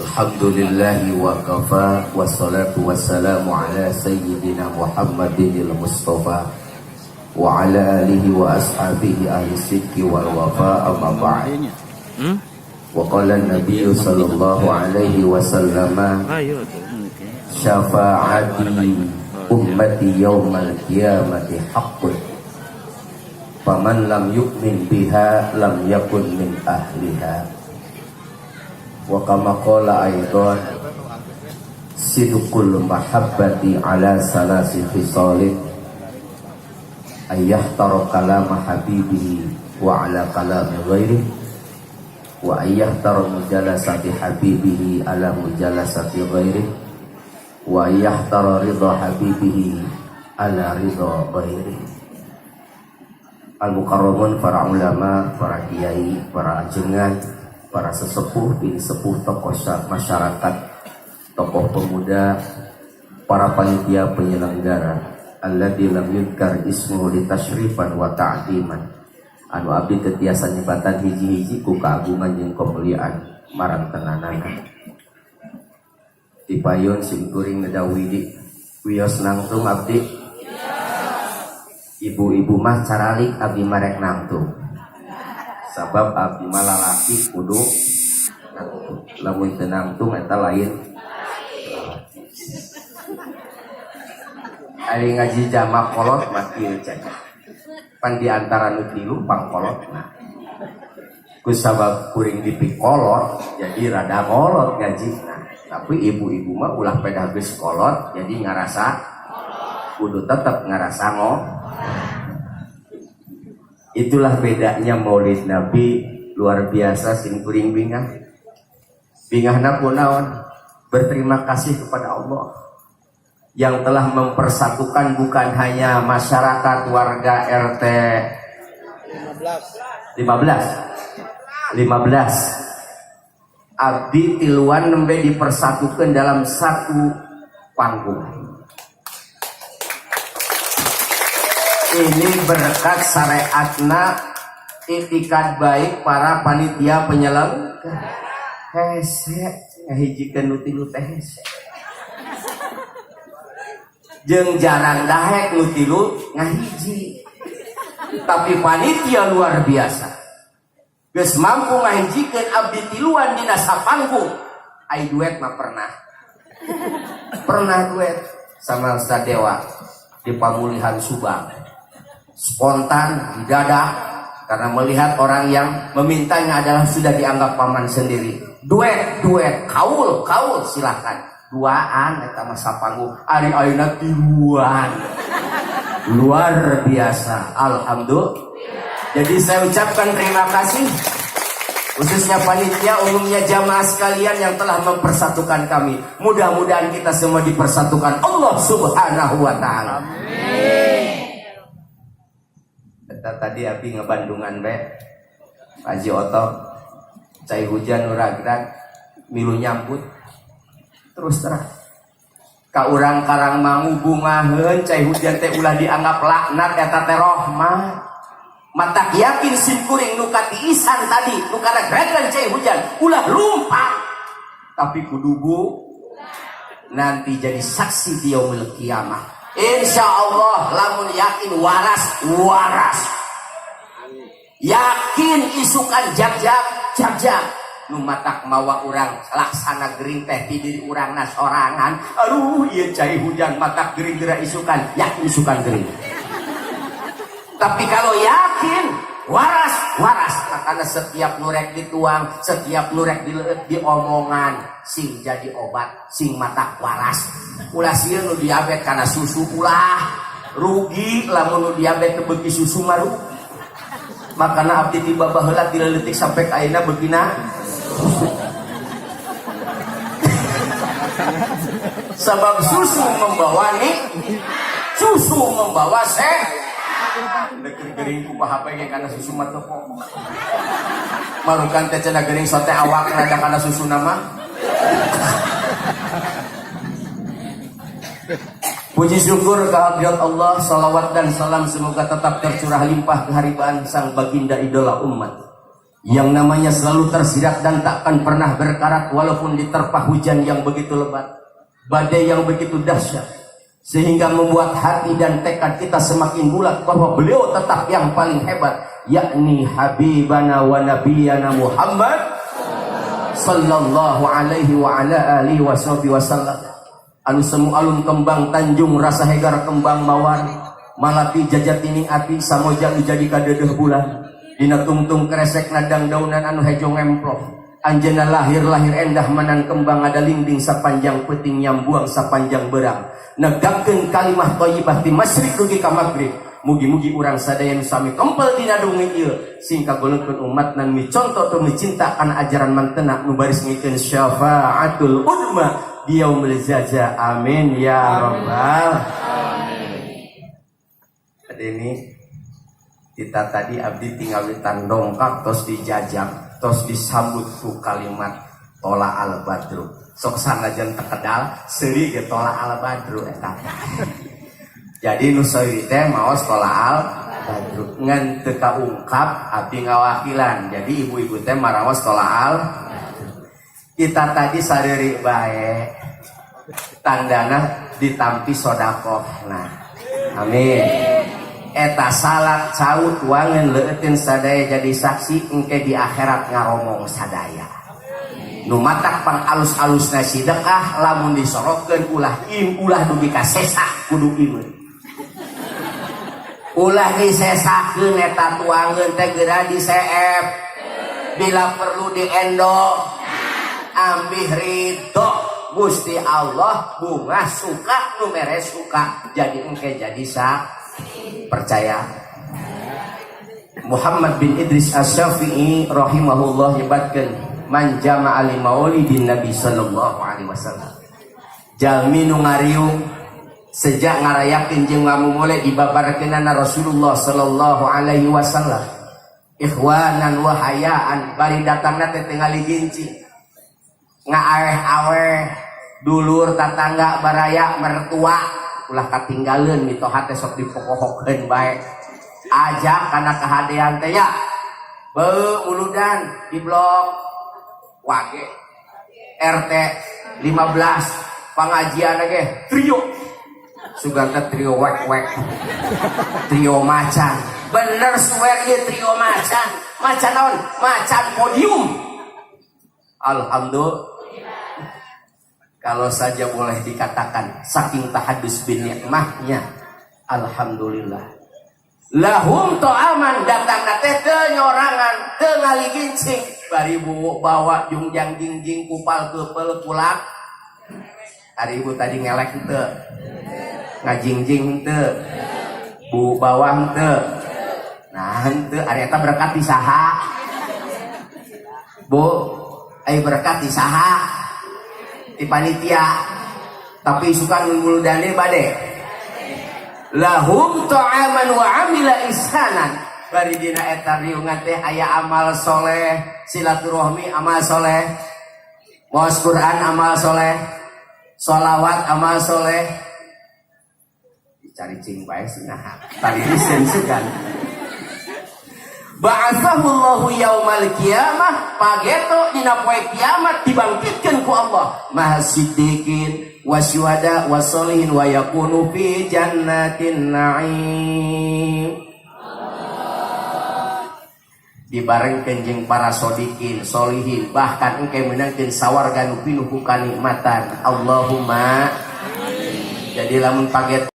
Alhamdulillahi wa kafa, wassalatu wassalamu ala sayyidina Muhammadinil Mustafa wa ala alihi wa ashabihi ahli sidqi wal wafa, amma ba'd. Wa qala an-nabiy sallallahu alaihi wasallam, syafaati ummati yaumal qiyamati haqqun, faman lam yu'min biha lam yakun min ahliha. Wa kama qala aidan, sidqul mahabbati ala salasi khisalin, ayyahtara kalama habibihi wa ala kalami ghairihi, wa ayyahtara mujalasati habibihi ala mujalasati ghairihi, wa ayyahtara ridha habibihi ala ridha ghairihi. Al-mukarramun, para ulama, para kiai, para ajengan, para sesepuh, pinisepuh, tokoh masyarakat, tokoh pemuda, para panitia penyelenggara, alladzi lam yudkar ismuhu litasyrifan wa ta'diman, anu abdi teu tiasa nyebatan hiji-hiji ku keagungan jeung kemuliaan marantenanana. Dipayun sim kuring neda widi wios nangtung abdi. Ibu-ibu mah caralik, abdi marek nangtung, sabab abdi mah lalaki kudu nangtung. Lamun teu nangtung eta lain. Ari ngaji jamak kolot mah kieu cenah, pan di antara nu tilu pangkolotna. Ku sabab kuring dipikolot jadi rada ngolot ngajina, tapi ibu-ibu mah ulah pedah geus kolot jadi ngarasa kudu tetep ngarasa ngo. Itulah bedanya Maulid Nabi, luar biasa. Sing kuring bingah, bingahna kunaon? Berterima kasih kepada Allah yang telah mempersatukan bukan hanya masyarakat warga RT 15 15 abdi tiluan nembe dipersatukan dalam satu panggung. Ini berkat syariatna, itikad baik para panitia penyelenggara. Hese ngahijikeun nu tilu teh, hese jeung jarang dahek nu tilu ngahiji, tapi panitia luar biasa geus mampu ngahijikeun abdi tiluan dina sapanggung. Ai duet mah pernah, pernah duet sama Ustaz Dewa di Pamulihan Subang, spontan didadak karena melihat orang yang memintanya adalah sudah dianggap paman sendiri. Duet, duet, kaul, kaul, silahkan duaan. Eta masa panggung, ari ayeuna tiluan, luar biasa. Alhamdulillah. Jadi saya ucapkan terima kasih khususnya panitia, umumnya jamaah sekalian yang telah mempersatukan kami. Mudah-mudahan kita semua dipersatukan Allah Subhanahu wa taala. Eta tadi abi ngebandungan be Haji Oto, cai hujan uragrag milu nyambut. Terus terang ka urang Karang Mangu bungaheun cai hujan teh, ulah dianggap laknat, eta teh rahmat. Matak yakin sim kuring nu katiisan tadi nu karagragan cai hujan ulah lumpat, tapi kudu bu nanti jadi saksi di yaumil kiamah. Insya Allah lamun yakin waras, waras, yakin isukan jag-jag jag-jag. Nu matak mawa urang laksana gering teh ti diri urangna sorangan. Aduh, ieu cai hujan matak gering geura isukan, yakin isukan gering. Tapi kalau yakin waras, waras. Karena setiap nurek dituang, setiap nurek dileueut diomongan sing jadi obat sing matak waras. Ulah sieun nu diabet karena susu, ulah rugi. Lamun nu diabet teu beuki susu mah rugi. Makana abdi tiba baheula ti leutik sampai ka ayeuna beukina susu, sebab susu membawa nih, susu membawa sehat. Gering kumaha bae kana susu mah teu marukan teh cenah gering sote awak rada kana susu nama. Puji syukur kehadirat Allah, salawat dan salam semoga tetap tercurah limpah keharibaan sang baginda idola umat Yang namanya selalu tersirat dan takkan pernah berkarat walaupun diterpa hujan yang begitu lebat, badai yang begitu dahsyat, sehingga membuat hati dan tekad kita semakin bulat bahwa beliau tetap yang paling hebat, yakni Habibana wa Nabiyana Muhammad sallallahu alaihi wa ala alihi wasallam. Anu semu alum kembang tanjung, rasa hegar kembang mawar, malati jajatining ati, samoja nu jadi kadeudeuh bulan dina tungtung kresek nadang daunan anu hejo ngemploh. Anjeunna lahir-lahir endah manan kembang, ada linding sapanjang peuting, nyambuang sapanjang berang, negakkeun kalimah thayyibah ti masyrik dugi ka maghrib. Mugi-mugi urang sadaya nu sami kempel dina dungi ieu sing kagolongkeun umat nan miconto tur micinta kana ajaran mantena nu baris ngikeun syafaatul udma di yaumil jaza. Amin ya rabbal. Ini kita tadi abdi tinggal dongkap, tos dijajak, tos disambut ku kalimat tola al badru. Sok sanajan teu kedal seuri ge tola al badru eta. Jadi nu seuri teh maos tola al badru, ngan teu kaungkap, abdi ngawakilan. Jadi ibu-ibu teh maraos tola al. Kita tadi sareuri bae, tandana ditampi sodakoh. Nah, amin. Eta salak, cau, tuangan, leueuteun sadaya jadi saksi engke di akhirat ngaromong sadaya. Nu matak pang alus-alusna sedekah, lamun disorotkeun ulah im, ulah dugi ka sesa, kudu imeun. Ulah disesakeun eta tuangeun teh, geura diseep, bila perlu diendo, ambih ridho Gusti Allah, bunga suka, nu mere suka, jadi engke jadi sa percaya. Muhammad bin Idris Asy-Syafi'i rahimahullah nyebatkeun, man jama'a li maulidin Nabi sallallahu alaihi wasallam, jalmi nu ngariung sejak ngarayakeun jeung ngamumule dibabarkeunana Rasulullah sallallahu alaihi wasallam, ikhwanan wa hayaan, bari datangna teh tingali ginci, ngaaweh-aweh dulur, tatangga, baraya, mertua, ulah katinggaleun, mitoha teh sok dipokohokeun bae, ajak kana kahadean teh ya. Beu muludan di blok Wage RT 15, pengajian ge trio, sugan teh trio wek wek, trio macan. Bener suwer ieu trio macan. Macan naon? Macan podium. Alhamdulillah. Kalau saja boleh dikatakan, saking tahadus bin nikmahnya, alhamdulillah. Lahum to'aman, datang teh teu nyorangan, teu ngaligincing, bari bu bawa jungjang jingjing, kupal kepel kulak. Hari ibu tadi ngelek teu, ngajingjing teu, bu bawang teu? Nah, henteu. Ari eta berkat di saha, Bu? Ai berkat di saha? Di panitia. Tapi suka nguludane bade lahum ta'aman wa amila ihsanan, bari dina eta riungan teh aya amal soleh, silaturahmi amal soleh, maos Quran amal soleh, sholawat amal soleh. Dicari cing bae sih. Nah, tadi disensikan. Ba'athahullahu yaumal qiyamah, pageto dina poe kiamat dibangkitkeun ku Allah maha siddiqin wasyuhada wasolihin wa yakunu fi jannatin na'im, dibarengkeun jeung para sodikin, solihin, bahkan engke meunangkeun sawarga nu pinuh ku kanikmatan. Allahumma. Jadi lamun paget